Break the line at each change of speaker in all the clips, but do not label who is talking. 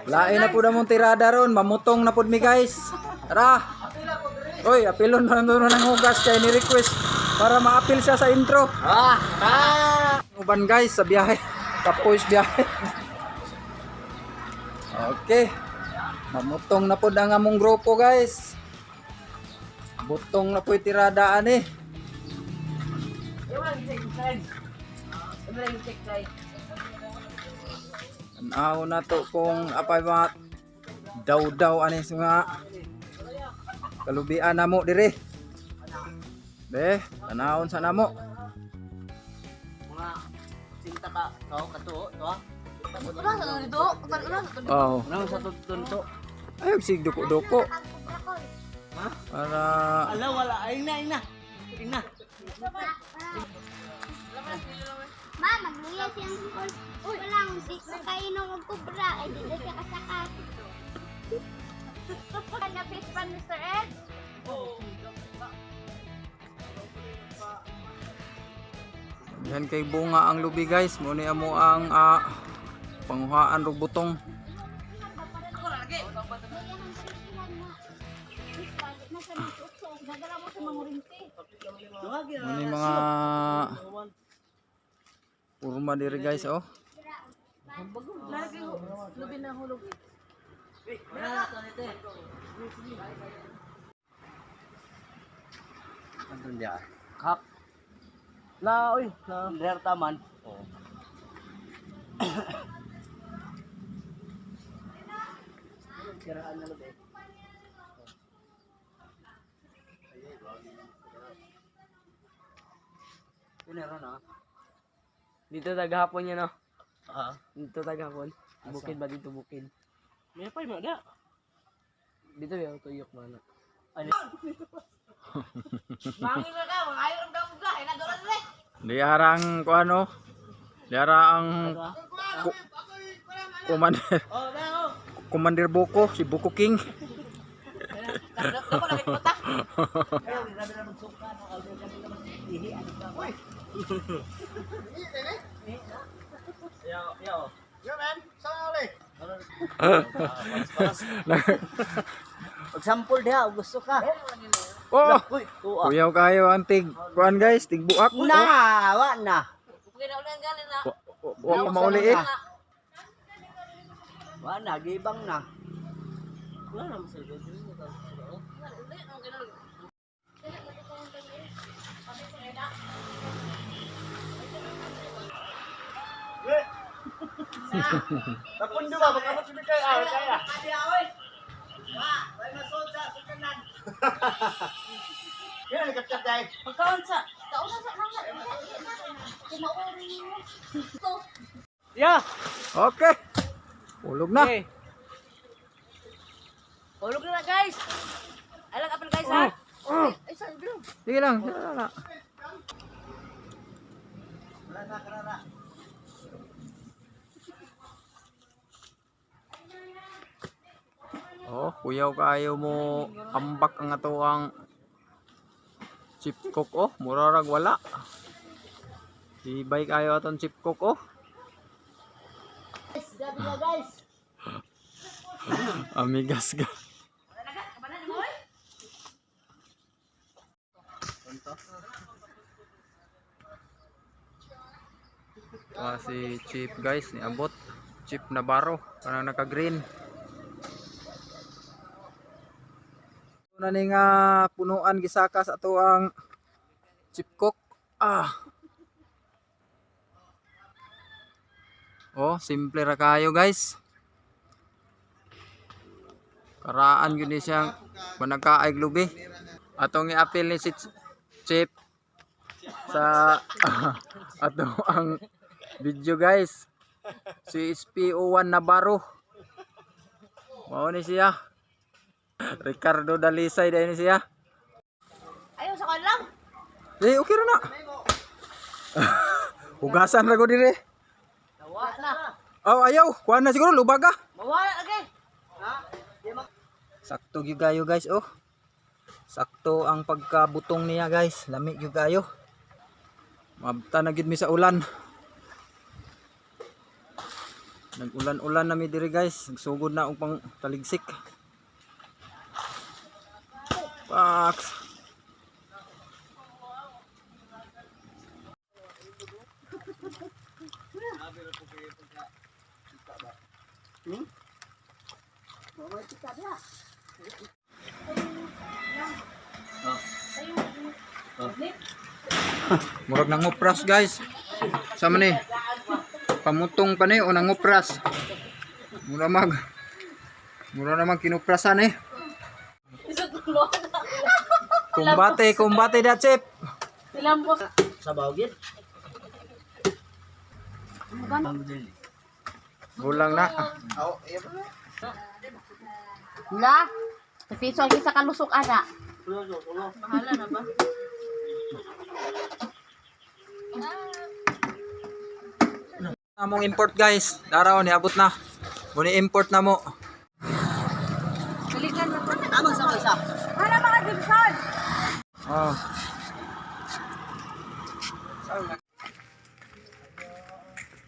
Lain na pud among tirada ron, mamutong na pud mi, guys. Tara. Oy, apilon na na ng hugas kay ni request para maapil siya sa intro.
Ah! Ah!
Uban, guys, sa biyahe. Kapoy sa biyahe. Okay. Mamutong na pud ang among grupo, guys. Butong na po tirada ani. Tanaw na to kung apay mga daw-daw ani sa mga kalubian namo dire. Be, tanawon sa namo.
Mga sinta ka, kao katuo, to ah.
Wala sa dito. Wala sa dito.
Oh.
Ano sa tunto?
Ay, sig duko-duko.
Ha?
Para
Ala wala, ay na, ay na. Ay na.
Ma, magluya siyang uncle. Walang, di ko kainom og kubra. Ay, di na siya kasaka.
Na fish pan, Mr. Ed.
Yan kay bunga ang lubi, guys. Mo ni amo ang panguhaan og butong. Mo ni mga urma diri, guys, oh.
Lagi lubi na hulog.
Anton dia. Kak. Na oy, na ler taman. Oh. Siraan na lubi. Pinero na.
Dito tagahapon yan, no?
Ah.
Dito tagahapon. Bukid ba dito bukid?
May pa mo da.
Dito yung tuyok man.
Mangin na ka, mga ayaw ang gamugla. Ay, nagawa na eh.
Diara ang kuano. Diara ang commander
Oh, na oh.
Commander Boko, si Boko King.
Ako na puta.
Ayaw, grabe na magsuka no. Ayaw kami na mag-ihi ano ka. Uy. Yo, yo. Yo man, sorry. Pag-sample diha, og gusto ka.
Oh,
Uy, tuwa.
kuyaw kayo ang tig kuan, guys, tigbuak.
Na, wa na.
Okay na ulit galing na.
Oh, wa pa mauli eh.
Wa na, gibang na. Tapundo ba baka mo kay ah kaya. Wa, way masod sa sukanan. Yan nagkatkat dai.
Pagkaon sa. Kaon sa nang.
Kumauri mo.
Yeah!
Okay. Ulog na.
Okay.
Hulog na guys. Alang apel, guys, ha. Ay, sorry bro.
Sige lang, sige lang.
Wala na karara.
Oh, kuyaw kayo mo ambak ang ato ang chip cook, oh, murarag wala. Tibay kayo aton chip cook, oh.
Guys, gabi na, guys.
Amigas ka. Ah, si Chip, guys, ni abot. Chip Navarro, kanang naka-green. Na ni nga punuan gisaka sa ato ang chip cook. Ah. Oh, simple ra kayo, guys. Karaan gyud ni siyang managkaay lubi. Atong i-appeal ni si Chip sa ato ang video, guys. Si SPO1 Navarro. Mao ni siya. Ricardo Dalisay dahil ni siya.
Ayaw sa kan lang.
Eh, okay ra na. Hugasan ra ko dire.
Wa na.
Oh, ayaw. Kuha na siguro lubaga.
Mawala lagi.
Ha? Di ma
Sakto gyud kayo, guys, oh. Sakto ang pagkabutong niya, guys. Lami gyud kayo. Mabta na gyud mi sa ulan. Nag-ulan-ulan na mi diri, guys. Nagsugod na og pang taligsik. Paks. Murag nangupras, guys. Sama ni. Pamutong pa ni o nangupras. Mura namang kinuprasan eh. Kumbate, kumbate da chip.
Sabaw gid.
Gulang na.
La. Piso ang isa kalusok ana. Bahala na ba?
Among import, guys. Daraw ni abot na. Muni import na mo.
Balikan na to.
Amang sa isa.
Hala mga Gibson.
Oh.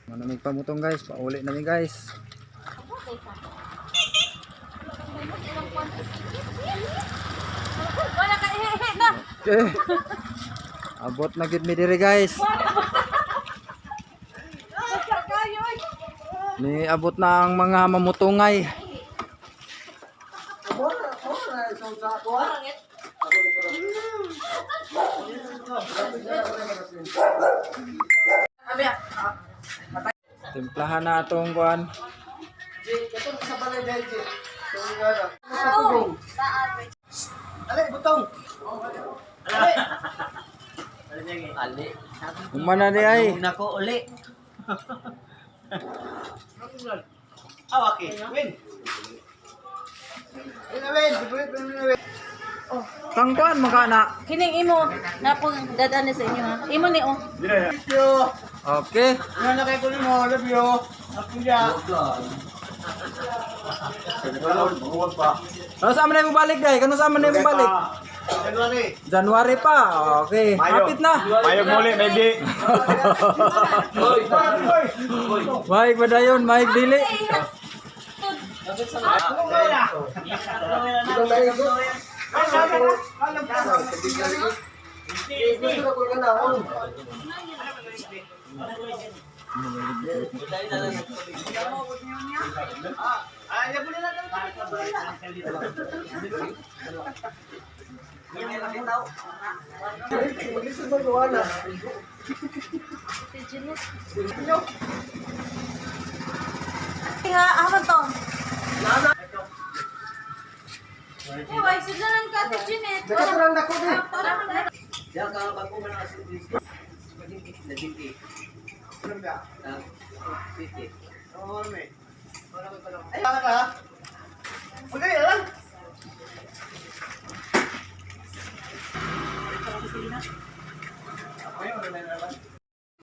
Manamig pamutong, guys, pauli na mi, guys.
Wala ka eh na.
Eh. Abot na gid mi diri, guys.
Basta kayo. Oy.
Ni abot na ang mga mamutungay. Timplahan na atong kuan.
Katong sa balay dahil Jay. Tungod nga na. Sa tubong. Ali, butong. Ali. Ali.
Umana di ay.
Nako uli. Ah, okay. Win. Win na win. Win, win, win.
Kang kuan maka na.
Kining imo na po dadaan sa inyo ha. Imo ni oh.
Thank you.
Okay.
Ano na kay kunin mo? Love you. Ako ya.
Kano sa man mo balik day? Kano sa man mo balik?
January.
January pa. Okay. Hapit na.
Mayog muli, maybe.
Maig ba dayon? Maig dili.
Ha, aman to. Eh, why sudlan ka to Jeanette?
Ay, wala ka. Okay, alam.